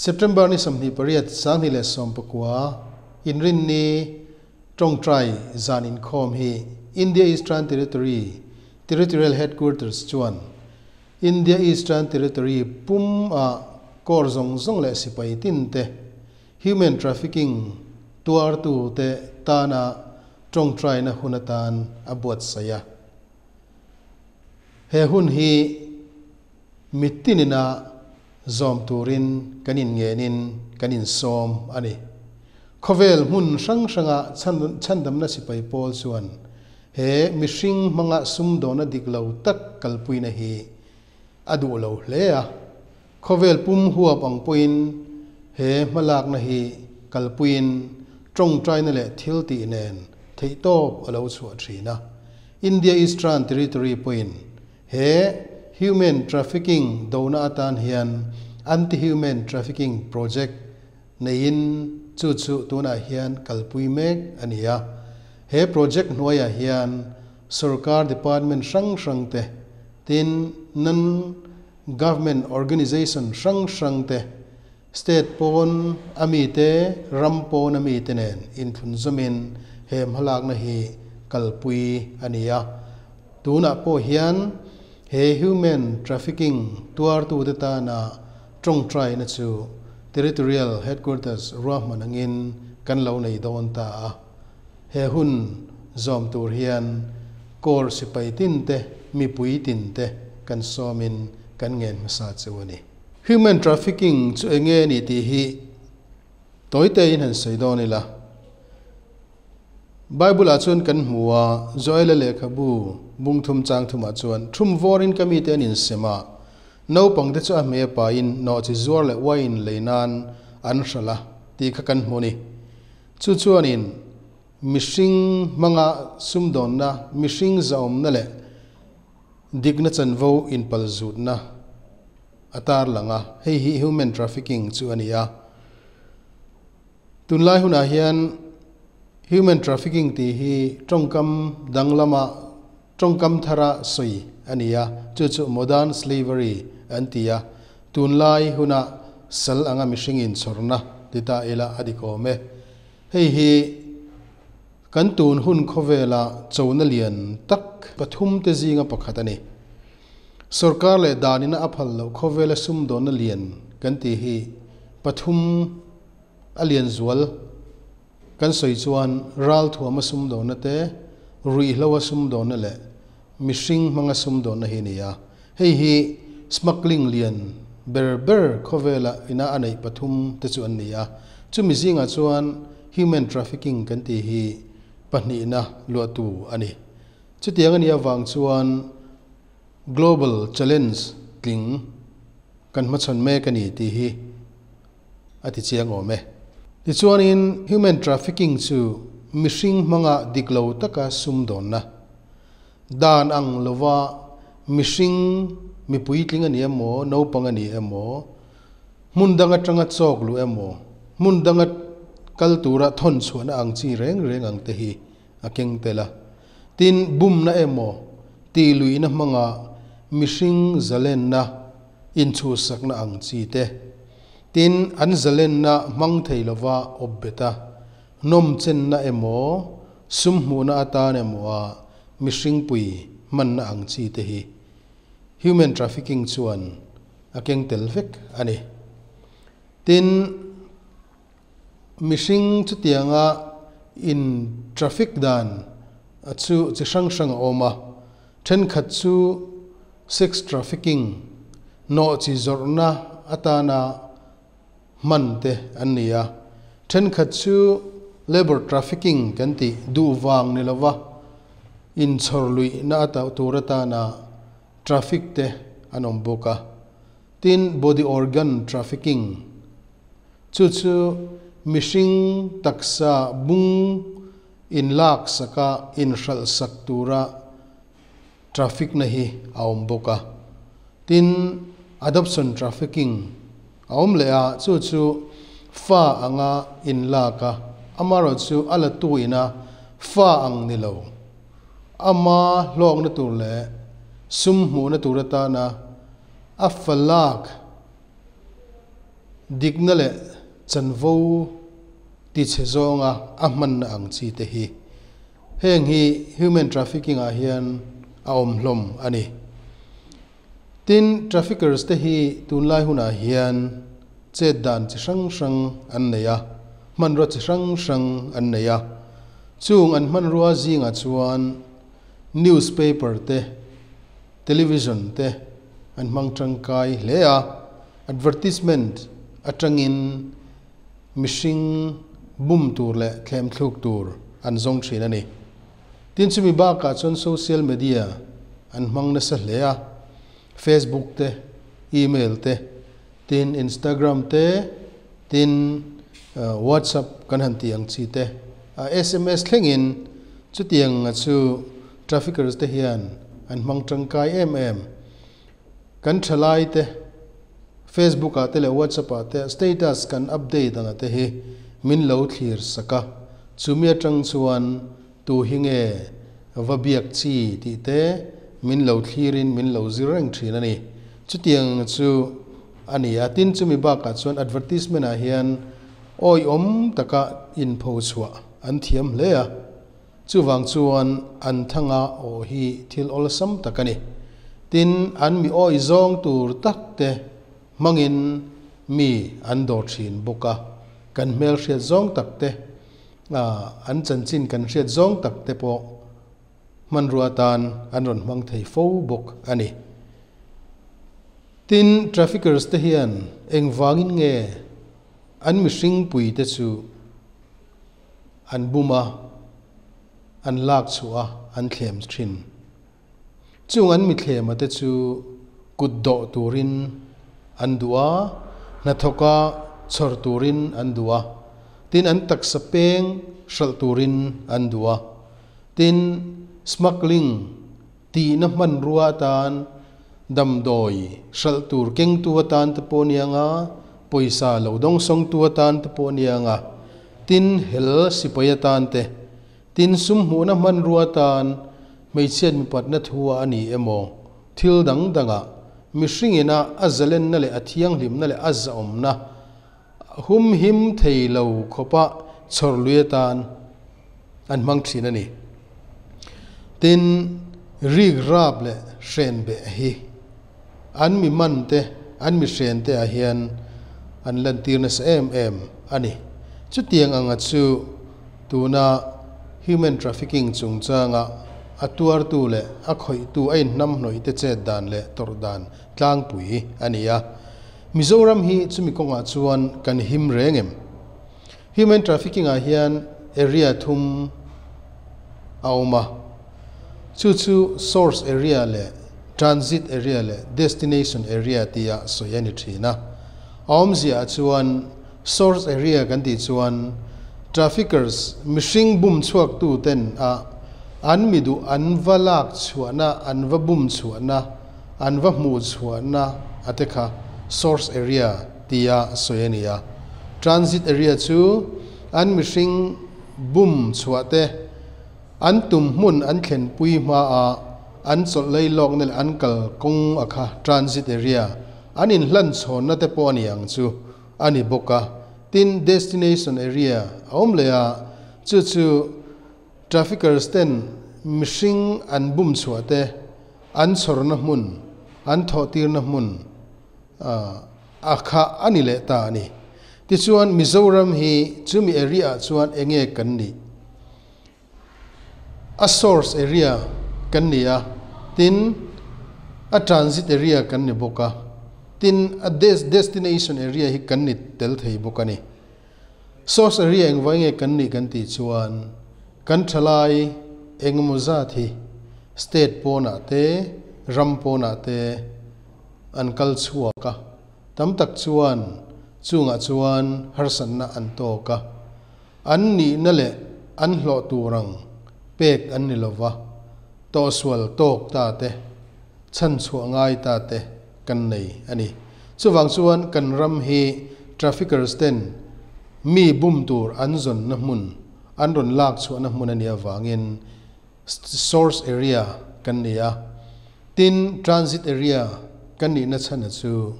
September ni 28 2019 Inrinni tawngtai zan inkhawm hi India Eastern Territory Territorial Headquarters chuan India Eastern Territory pum a kawr zawng zawng leh sipai tin te human trafficking tuartu te tana tawngtaina hun atan a buatsaih a. He hun hi mittinina zawm turin kan inngenin kan insawm a ni. Khawvel hmun hrang hranga chhandamna sipai pawl chuan he mihring hmanga sumdawna dik lo tak kalpuina hi a duh lo hle a. Khawvel pum huap ang pawhin he hmalakna hi kalpuiin tawngtaina leh thil tih nen theihtawp a lo chhuah thin a. India Eastern Territory pawhin he human trafficking dona atan hian anti-human trafficking project neiin chu chu tunah hian kalpui mek a ni a. He project hnuaiah hian sarkar department hrang hrang te tin non government organization hrang hrang te state pawn ami te ram pawn ami te nen inthlun zawmin he hmalakna hi kalpui a ni a. Tunah pawh hian he human trafficking tuartu te tana tawngtaina chu Territorial Headquarters ruahman angin kan lo nei dawn ta a. He hun zawm tur hian kawr sipai tin te mipui tin te kan sawmin kan ngen hmasa chu a ni. Human trafficking chu enge ni tih hi tawite in han sawi dawn ila. Bible ah chuan kan hmu a, Joela lehkhabu bung thum chang thumah chuan thum vawrin ka mite an insem a, naupang te chu a hmei a pain nawhchi zuar leh wine lei nan an hralh a tih kha kan hmu ni. Chu chuanin mihring hmanga sumdawnna, mihring zahawmna leh dikna chanvo inpalzutna a tar lang a, hei hi human trafficking chu a ni a. Tunlai hunah hian human trafficking tih hi tawngkam danglama tawngkam thara sawi a ni a, chu chu modern slavery an ti a. Tunlai huna sal anga mihring inchhawrna ti ta ila a dik awm e. Hei hi kan tun hun khawvela chona lian tak pathum te zinga pakhat a ni. Sarkar leh danina a phal loh khawvela sumdawnna lian kan tih hi pathum a lian zual kan sawi chuan ral thuama sumdawnna te, ruihhlo a sumdawnna leh mihring hmanga sumdawnna hi a ni a. Hei hi smuggling lian ber ber khawvela ina a neih pathum te chu an ni a. Chumi zingah chuan human trafficking kan tih hi pahnihna luahtu a ni. Chutiang a nih avang chuan global challenge tling kan hmachhawn mek a ni tih hi a ti chiang awm e. Tichuanin human trafficking chu mihring hmanga dik lo taka sumdawnna, dan ang lova mihring mipui tling a ni emaw, naupang a ni emaw, hmun dang atanga chawk luh emaw, hmun danga kal tura thawn chhuahna ang chi reng reng ang te hi a keng tel a. Tin, bumna emaw, tihluihna hmanga mihring zalenna inchhuhsakna ang chi te. Tin, an zalenna hmang thei lova awp bet a, nawmchenna emaw, sum hmuhna atan emaw a mihring pui hmanna ang chi te hi human trafficking chuan a keng tel vek a ni. Tin, mihring chutianga in traffic dan chu chi hrang hrang a awm a, thenkhat chu sex trafficking, nawhchi zawrhna atana hman te an ni a, thenkhat chu labour trafficking kan tih duh vang ni lova inchhawr luihna ata tur atana traffic te an awm bawk a. Tin, body organ trafficking chu chu mihring taksa bung inlak saka inhralh sak tura traffic na hi a awm bawk a. Tin, adoption trafficking a awm leh a, chu chu fa anga inlak a, amarawh chu a la tu ina fa ang ni lo, ama hlawkna tur leh sum hmuhna tur atana a falak Dikna leh chanvo tichhe zawnga a hmanna ang chi te hi. Heng hi human trafficking ah hian a awm hlawm a ni. Tin, traffickers te hi tunlai hunah hian chet dan chi hrang hrang an nei a, hmanrua chi hrang hrang an nei a. Chung an hmanrua zingah chuan newspaper te, television te an hmang tangkai hle a, advertisement atangin mihring bum tur leh thlem thluk tur an zawng thin a ni. Tin, chumi bakah chuan social media an hmang nasa hle a, Facebook te, email te, tin Instagram te, tin WhatsApp kan han tih ang chi te, sms thlengin chutiang chu traffickers te hian an hmang tangkai em em. Kan thalai te Facebook ah te leh WhatsApp ah te status kan update anga te hi min lo thlir sak a, chumi atang chuan tu hi nge va biak chi tih te min lo thlirin min lo zir reng thin a ni. Chutiang chu a ni a, tin chumi bakah chuan advertisement ah hian awihawm taka inpho chhuah an thiam hle a. Chuvang chuan an thanga aw hi thil awlsam tak a ni. Tin, an mi awih zawng tur tak te hmangin mi an dawr thin bawk a. Kan hmelhriat zawng tak te, an chanchin kan hriat zawng tak te pawh hmanrua atan an rawn hmang thei fo bawk a ni. Tin, traffickers te hian engvangin nge an mihring pui te chu an bum a, an lak chhuah a, an thlem thin. Chung an mithlema te chu kut dawh turin an duh a, hnathawka chhawr turin an duh a, tin an taksa peng hralh turin an duh a, tin smuggling tihna hmanrua atan damdawi hralh tur kengtu atan te pawh nia nga, pawisa lo dawngsawngtu atan te pawh nia nga, tin hel sipai atan te, tin sum hmuhna hmanrua atan hmeichhiat mipatna thu a ni emaw thil dang dangah mihringina a zalenna leh a thianghlimna leh a zahawmna humhim thei lo khawpa chhawr lui atan an hmang thin a ni. Tin, rik rap leh hren beh hi an mi man te, an mi hren te ah hian an lantir nasa em em a ni. Chutiang anga chu tuna human trafficking chungchanga a tuartu leh a khawihtu a inhnamhnawih te chet dan leh tawrh dan tlangpui a ni a. Mizoram hi chumi kawngah chuan kan him reng em? Human trafficking ah hian area thum a awm a, chu chu source area leh transit area leh destination area tia sawi a ni thin a. A awmzia ah chuan source area kan tih chuan traffickers, mihring bum chhuak tu ten a an mi duh an va lak chhuahna, an va bum chhuahna, an va hmuh chhuahna a te kha source area tia sawi a ni a. Transit area chu an mihring bum chhuah te an tum hmun an thlenpui hmaah an chawlh lei lawkna leh an kal kawng a kha transit area an inhlan chhawnna te pawh a ni ang chu a ni bawk a. Tin, destination area a awm leh a, chu chu traffickers ten mihring an bum chhuah te an chhawrna hmun, an thawhtirna hmun a kha a ni leh ta a ni. Tichuan, Mizoram hi chumi area ah chuan enge kan nih? A source area kan ni a, tin a transit area kan ni bawk a, tin a destination area hi kan ni tel thei bawk a ni. Source area engvai nge kan nih kan tih chuan kan thalai engemaw zat hi state pawnah te, ram pawnah te an kal chhuak a, tam tak chuan chungah chuan harsatna an tawk a, an nihna leh an hlawh tur ang pek an ni lova, tawhsual tawk ta te, chhanchhuah ngai ta te kan nei a ni. Chuvang chuan kan ram hi traffickers ten mi bum tur an zawnna hmun, an rawn lak chhuahna hmun a nih avangin source area kan ni a, tin transit area kan nihna chhana chu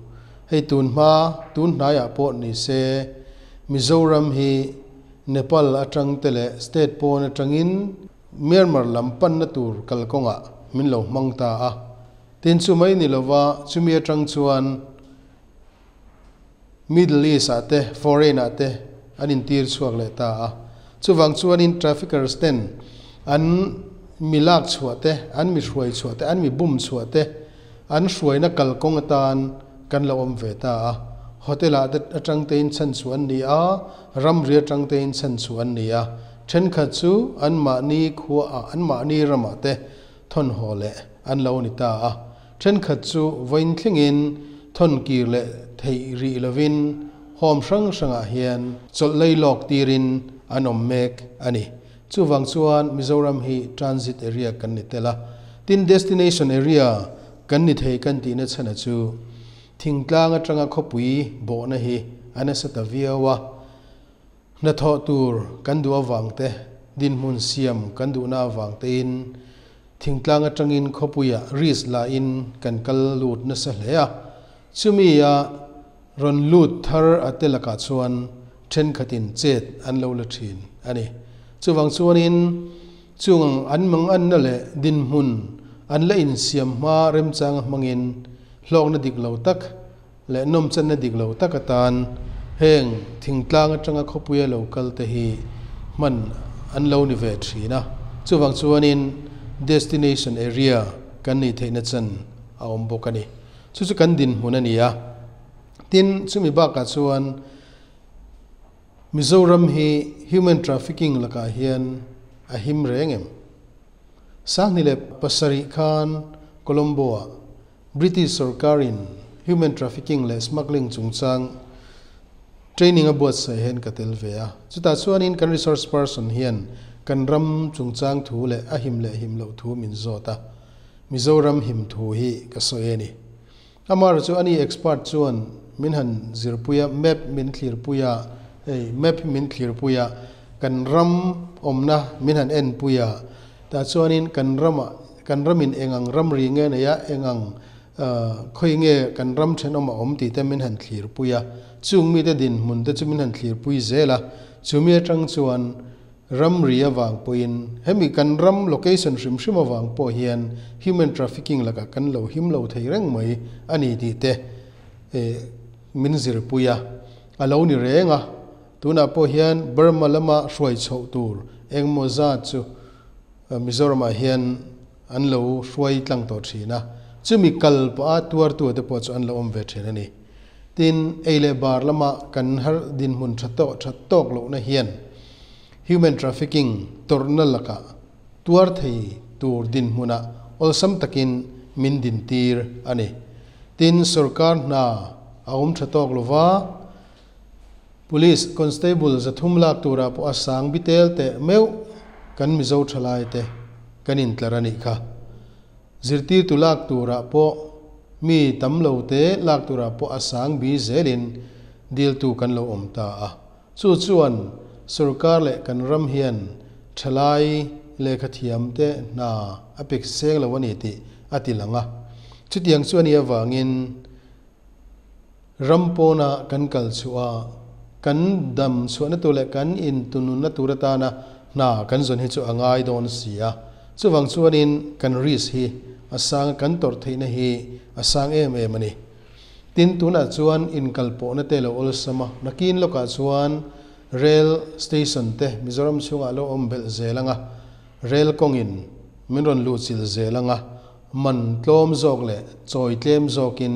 Hei tun hma, tun hnaiah pawh ni se, Mizoram hi Nepal atang te leh state pawn atangin Myanmar lam panna tur kalkawngah min lo hmang ta a. Tin chu mai ni lova chumi atang chuan Middle East ah te, foreign ah te an intir chhuak leh ta a. Chuvang chuanin traffickers ten an mi lak chhuah te, an mi hruai chhuah te, an mi bum chhuah te an hruaina kalkawng atan kan lo awm ve ta a. Hotel ah te atang tein chhan chhuah an ni a, ramri atang tein chhan chhuah an ni a. Thenkhat chu anmahni khua ah, anmahni ramah te thawn haw leh an lo ni ta a. Thenkhat chu vawiin thlengin thawn kir leh theih rih lovin home hrang hrangah hian chawlh lei lawk tirin an awm mek a ni. Chuvang chuan Mizoram hi transit area kan ni tel a, tin destination area kan ni thei kan tihna chhana chu thingtlang atanga khawpui bawhna hi a nasa ta viau a. Hnathawh tur kan duh avang te, dinhmun siam kan duhna avang tein Thingtlang atangin khawpuiah risk la in kan kal lut nasa hle a, chumi a rawn lut thar a te lakah chuan thenkhatin chet an lo la thin a ni. Chuvang chuanin chung an manganna leh dinhmun an la insiam hma remchanga hmangin hlawkna dik lo tak leh nawmchanna dik lo tak atan heng thingtlang atanga khawpuia lo kal te hi hman an lo ni ve thin a. Chuvang chuanin destination area kan nih theihna chan a awm bawk a ni. Chu chu kan dinhmun a ni a. Tin, chumi bakah chuan Mizoram hi human trafficking lakah hian a him reng em? Sanghnih leh pasarih khan Colombo-ah British sorkarin human trafficking leh smuggling chungchang training a buatsaih hian ka tel ve a. Chutah chuanin kan resource person hian kan ram chungchang thu leh a him leh him loh thu min zawt a. Mizoram him thu hi ka sawi a ni. Amaherawhchu chu ani expert chuan min han zirpui a, map min thlirpui a, hei map hi min thlirpui a, kan ram awmna min han enpui a, tah chuanin kan ramah Kan ramin eng ang ramri nge nei a, eng ang khawi nge kan ram thenawm a awm tih te min han thlirpui a, chung mite dinhmun te chu min han thlirpui zel a, chumi atang chuan ramri avang pawhin hemi kan ram location hrim hrim avang pawh hian human trafficking lakah kan lo him lo thei reng mai a ni tih te min zirpui a, a lo ni reng a, tunah pawh hian Burma lama hruai chhoh tur engmaw zat chu Mizoramah hian an lo hruai tlang tawh thin a, chumi kal pawha tuartu te pawh chu an lo awm ve thin a ni. Tin, ei leh bar lama kan har dinhmun tha tawh tha tawk lohna hian human trafficking tawrhna lakah tuar thei tur dinhmunah awlsam takin min dintir a ni. Tin, sorkar hna a awm tha tawk lova, Police Constable 300 lak turah pawh a sang bitel teh meuh kan Mizo thalai te kan intlar a nih kha. Zirtirtu lak turah pawh mi tam lo te lak turah pawh a sang bi zelin diltu kan lo awm ta a. Chu chuan sorkar leh kan ram hian thalai lehkha thiam te hna a pek seng lo a ni tih a ti lang a. Chutiang chu a nih avangin Ram pawna kan kal chhuah a, kan dam chhuahna tur leh kan intununna tur atana hna kan zawn hi chu a ngai dawn si a. Chuvang chuanin kan risk hi a sang a, kan tawrh theihna hi a sang em em a ni. Tin, tunah chuan inkal pawhna te lo awlsam a, nakin lawkah chuan rail station te Mizoram chhungah lo awm belh zel ang a, rail kawngin min rawn luhchilh zel ang a, Man tlawm zawk leh chawi tlem zawkin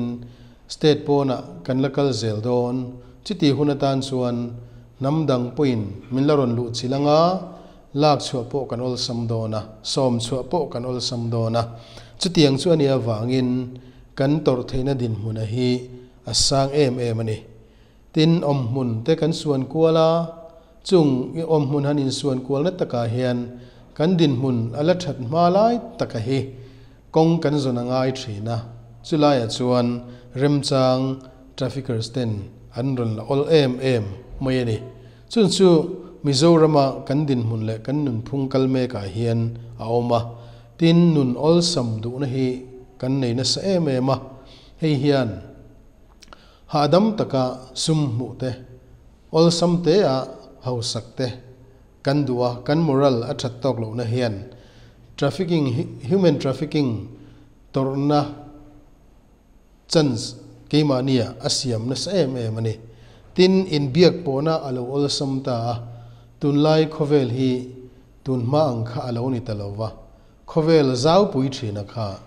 state pawnah kan la kal zel dawn. Chuti hun atan chuan hnam dang pawhin min la rawn luh chilh anga lak chhuah pawh kan awlsam dawn a, sawm chhuah pawh kan awlsam dawn a. Chutiang chu a nih avangin kan tawrh theihna dinhmuna hi a sang em em a ni. Tin, awmhmun te kan suan kual a, Chung i awmhmun han insuan kualna takah hian kan dinhmun a la that hma lai taka hi kawng kan zawn a ngai thin a, chulaiah chuan remchang traffickers ten an rawn la awl em em mai a ni. Chun chu Mizorama kan dinhmun leh kan nunphung kal mekah hian a awm a, tin nun awlsam duhna hi kan nei nasa em em a, hei hian. Hahdam taka sum hmuh te, awlsam tea hausak te kan duh a, kan moral a that tawk lohna hian trafficking, human trafficking tawrhna chance keimahnia a siam nasa em em a ni. Tin, inbiak pawhna a lo awlsam ta a, tunlai khawvel hi tun hma ang kha a lo ni ta lo va, Khawvel zaupui thina kha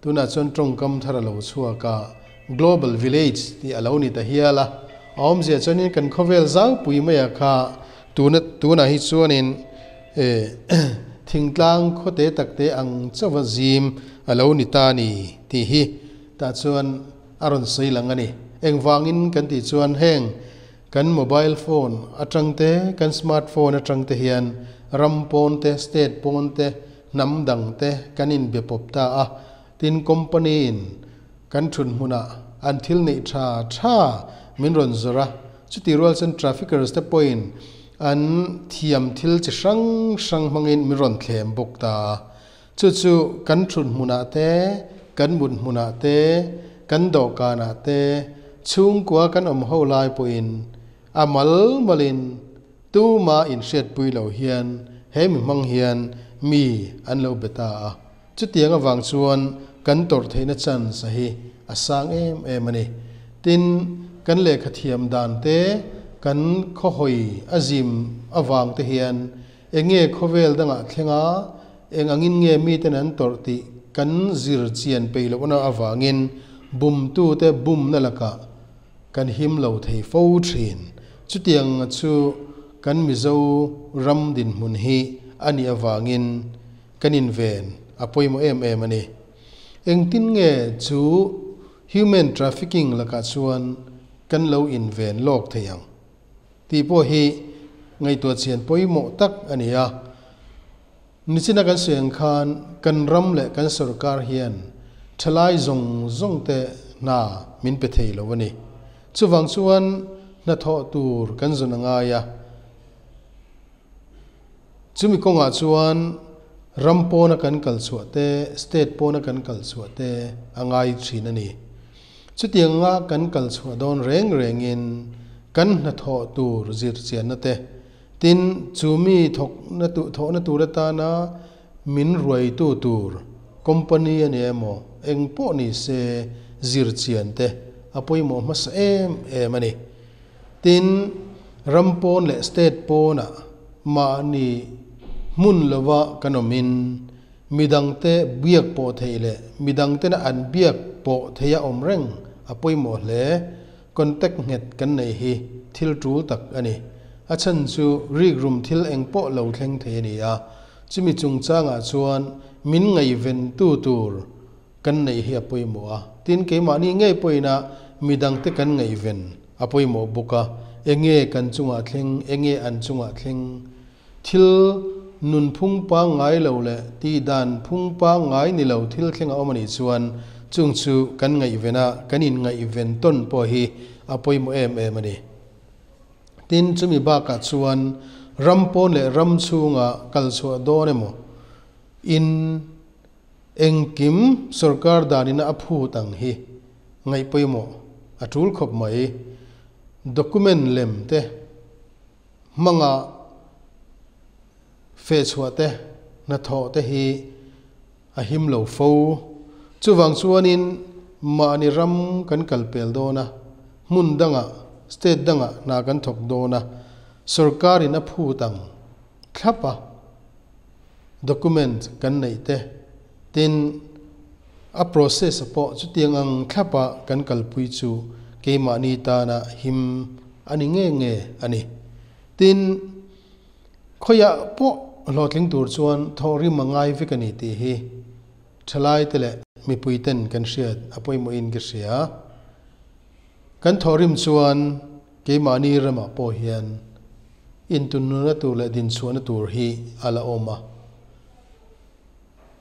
tunah chuan tawngkam thar a lo chhuak a, Global Village tih a lo ni ta hial a. A awmzia chuanin kan khawvel zaupui maia kha tuna tunah hi chuanin thingtlang khawte takte ang chauha zim a lo ni ta ni tih hi tah chuan a rawn sawi lang a ni. Engvangin kan tih chuan heng Kan mobile phone atang te, kan smart phone atang te hian ram pawn te, state pawn te, hnam dang te kan inbe pawp ta a. Tin, company in kan thun hmunah an thil neih tha tha min rawn zawrh a. Chuti rual chuan traffickers te pawhin an thiam thil chi hrang hrang hmangin min rawn thlem bawk ta a. Chu chu kan thut hmunah te, kan mut hmunah te, kan dawhkanah te, chhungkua kan awm ho lai pawhin a mal malin tuma inhriatpui lo hian he mi hmang hian mi an lo be ta a. Chutiang avang chuan kan tawrh theihna chance a hi a sang em em a ni. Tin, kan lehkha thiam dan te, kan khawhawi a zim avang te hian Enge khawvel dangah thleng a, eng angin nge miten an tawrh tih kan zir chian peih lohna avangin bumtute bumna lakah kan him lo thei fo thin. Chutiang chu kan Mizo ram dinhmun hi a nih avangin kan inven a pawimawh em em a ni. Engtin nge chu human trafficking lakah chuan kan lo inven lawk thei ang? Tih pawh hi ngaihtuah chian pawimawh tak a ni a. Nichina kan sawi ang khan kan ram leh kan sorkar hian thalai zawng zawng te hna min pe thei lo a ni. Chuvang chuan hnathawh tur kan zawn a ngai a. Chumi kawngah chuan ram pawna kan kal chhuah te, state pawna kan kal chhuah te a ngai thin a ni. Chutianga kan kal chhuah dawn reng rengin kan hnathawh tur zir chianna te, tin chu mi thawkna thawhna tur atana min ruaitu tur company a ni emaw eng pawh ni se zir chian te a pawimawh hmasa em em a ni. Tin, ram pawn leh state pawnah mahni hmun lova kan awmin midangte biak pawh theih leh midangtena an biak pawh theih a awm reng a pawimawh hle. Contact nghet kan nei hi thil tul tak a ni. A chhan chu rikrum thil eng pawh lo thleng thei a ni a, chumi chungchangah chuan min ngaihventu tur kan neih hi a pawimawh a, tin keimahni ngei pawhin a midangte kan ngaihven a pawimawh bawk a, enge kan chungah thleng, enge an chungah thleng, thil nunphung pangngai lo leh tihdan phung pangngai ni lo thil thleng a awm a nih chuan chung chu kan ngaihven a, kan inngaihven tawn pawh hi a pawimawh em em a ni. Tin, chumi bakah chuan ram pawn leh ram chhunga kal chhuah dawn emaw in, Engkim sorkar danina a phut ang hi ngaih pawimawh a tul khawp mai. Document lem te hmanga fehchhuah te hnathawh te hi a him lo fo. Chuvang chuanin mahni ram kan kal pel dawn a, hmun dangah, state dangah hna kan thawk dawn a, sorkarin a phut ang thlap a. Document kan neih te, tin a process a pawh chutiang ang thlapa kan kalpui chu keimahni tana him a ni nge nge a ni. Tin, khawiah pawh hlawhtling tur chuan thawhrim a ngai vek a ni tih hi thalai te leh mipui ten kan hriat a pawimawhin ka hria. Kan thawhrim chuan Keimahni ramah pawh hian intunnuna tur leh dinchhuahna tur hi a la awm a.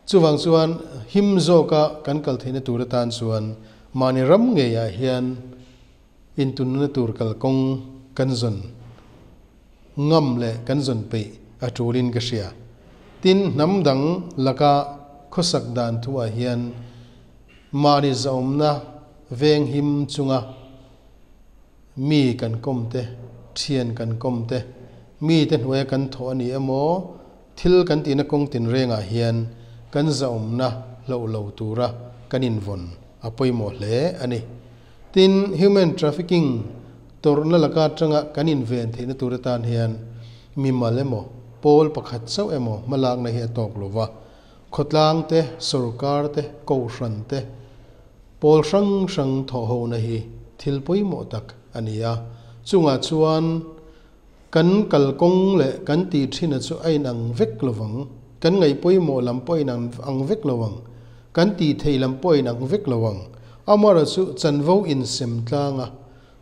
Chuvang chuan him zawka kan kal theihna tur atan chuan mahni ram ngeiah hian intunnuna tur kalkawng kan zawn ngam leh kan zawn peih a tulin ka hria. Tin, hnam dang laka khawsak dan thuah hian mahni zahawmna veng him chunga. Mi kan kawm te, thian kan kawm te, mite hnuaia kan thawh a ni emaw, thil kan tihna kawng tinrengah hian kan zahawmna hloh lo tura kan invawn a pawimawh hle a ni. Tin, human trafficking tawrhna laka atanga kan inven theihna tur atan hian mimal emaw, pawl pakhat chauh emaw hmalakna hi a tawk lo va, khawtlang te, sorkar te, kohhran te, pawl hrang hrang thawhhona hi thil pawimawh tak a ni a. Chungah chuan kan kalkawng leh kan tih thina chu a inang vek lo vang, kan ngaih pawimawh lam pawh a inang ang vek lo ang, kan tih theih lam pawh a inang vek lo ang. Amaherawhchu chu chanvo insem tlang a,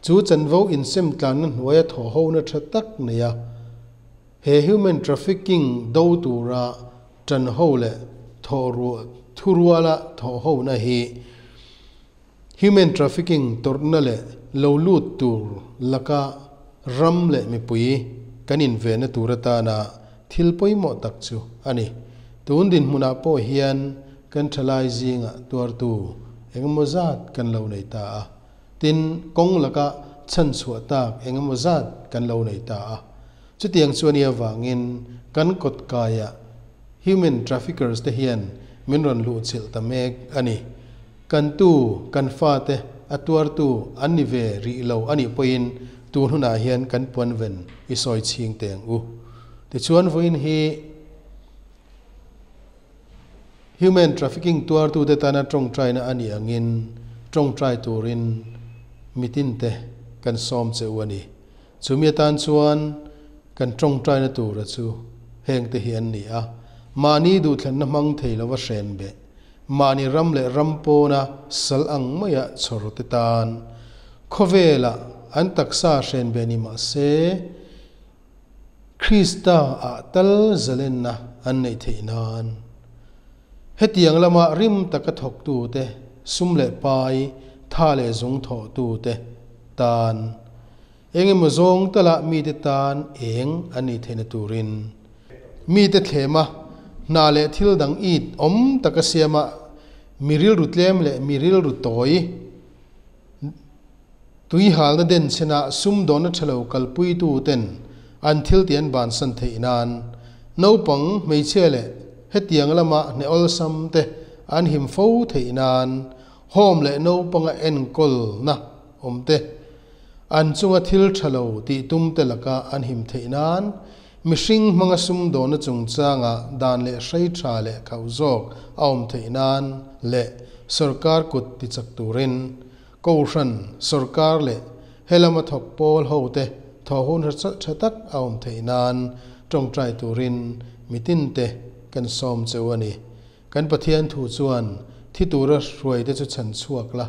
chu chanvo insem tlanna hnuaia thawhhona tha tak nei a, he human trafficking do tura tan ho leh thawh thuruala thawhhona hi human trafficking tawrhna leh lo lut tur laka ram leh mipui kan invenna tur atana thil pawimawh tak chu a ni. Tun dinhmunah pawh hian kan thalai zingah tuartu engemaw zat kan lo nei ta a. Tin, kawng laka chhanchhuah tak engemaw zat kan lo nei ta a. Chutiang chu a nih avangin kan kawtkaiah human traffickers te hian min rawn luhchilh ta mek a ni. Kan tu, kan fate a tuartu an ni ve rih lo a nih pawhin tun hunah hian kan puanven i sawi chhing teh ang u. Tichuan vawiin hi human trafficking tuartute tana tawngtaina a nih angin tawngtai turin mitinte kan sawm che u a ni. Chumi atan chuan kan tawngtaina tura chu hengte hi an ni a, mahni duhthlanna hmang thei lova hren beh, mahni ram leh ram pawna sal ang maia chhawr te tan khawvela an taksa hren beh ni mah se, Krista ah tal zalenna an neih theih nan. Hetiang lama rim taka thawktute, sum leh pai, tha leh zung thawhtute tan eng emaw zawng tala mite tan eng an nih theihna turin mite thlema hna leh thil dang it awm taka siama mi rilru tlem leh mi rilru tawi Tui halna den chhenah sumdawnna tha lo kalpuitu ten an thil tih an bansan theih nan naupang, hmeichhia leh hetiang lama hne awlsam te an him fo theih nan home leh naupanga enkawlna awm te an chunga thil tha lo tih tum te laka an him theih nan mihring hmanga sumdawnna chungchanga dan leh hrei tha leh khauh zawk a awm theih nan leh sorkar kut tichak turin Kohhran, sorkar leh helama thawk pawl hote thawh hun tha tak a awm theih nan tawngtai turin mitinte kan sawm cheu a ni. Kan Pathian thu chuan thi tura hruaite chu chhan chhuak la,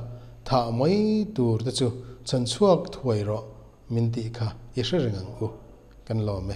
thah mai tur te chu chhan chhuak thuai rawh min tih kha i hre reng ang u. Kan lawm e.